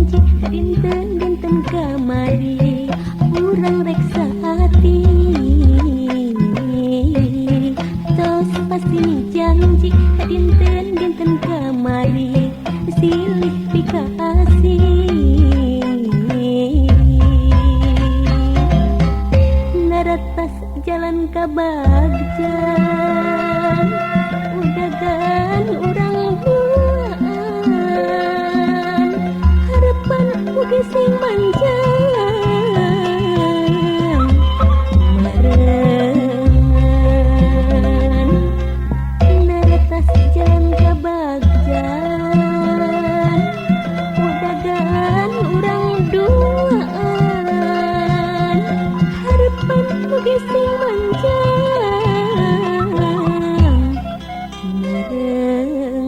janji dinten-dinten kamari urang reksa hati. Tos pasti janji dinten-dinten kamari silih pikasih. Naratas jalan kabagjan udagan urang duaan harapan mugi sing manjang marengan. Naratas jalan kabagjan udagan urang duaan harapan mugi sing manjang marengan.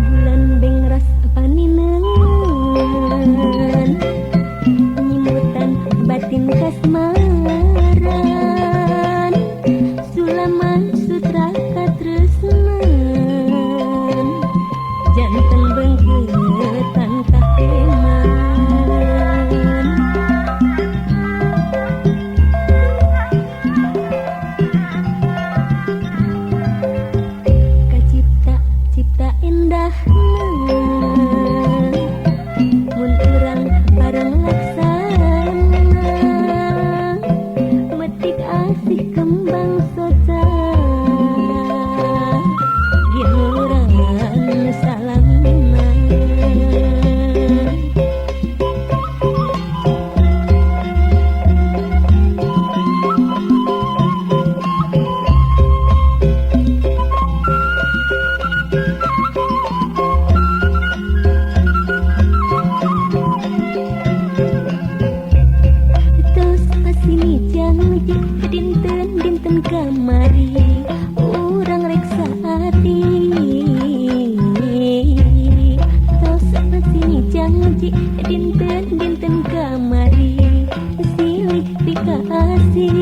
Bulan bengras paninengan nyimutan batin kasmaran sulaman sutra katresnan janten bengketan kaheman. Kacipta cipta indahna mun urang bareng laksana metik asih kembang soca giluran salamina. Tos pasini janji dinten-dinten kamari urang reksa hati. Tos pasini janji dinten-dinten kamari silih pikasih.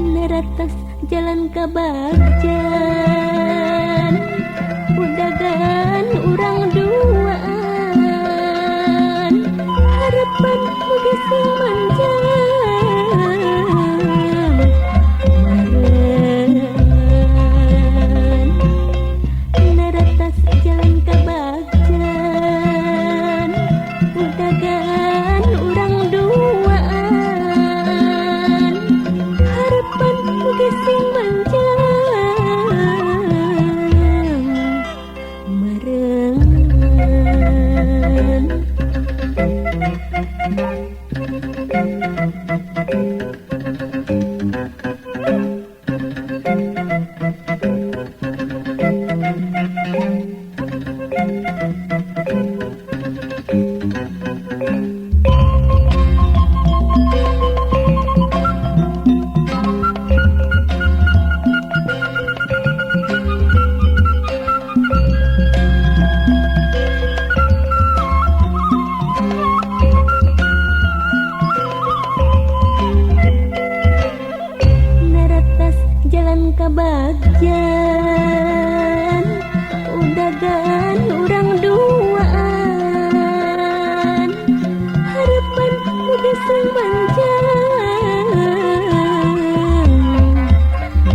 Naratas jalan kabagjan udagan urang duaan harapan mugi sing manjang marengan. Naratas jalan kabagjan udagan urang duaan harapan mugi sing manjang marengan. Naratas jalan kabagjan udagan urang duaan harapan mugi sing manjang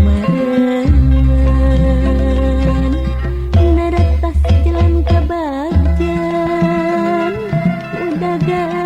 marengan. Naratas jalan kabagjan udagan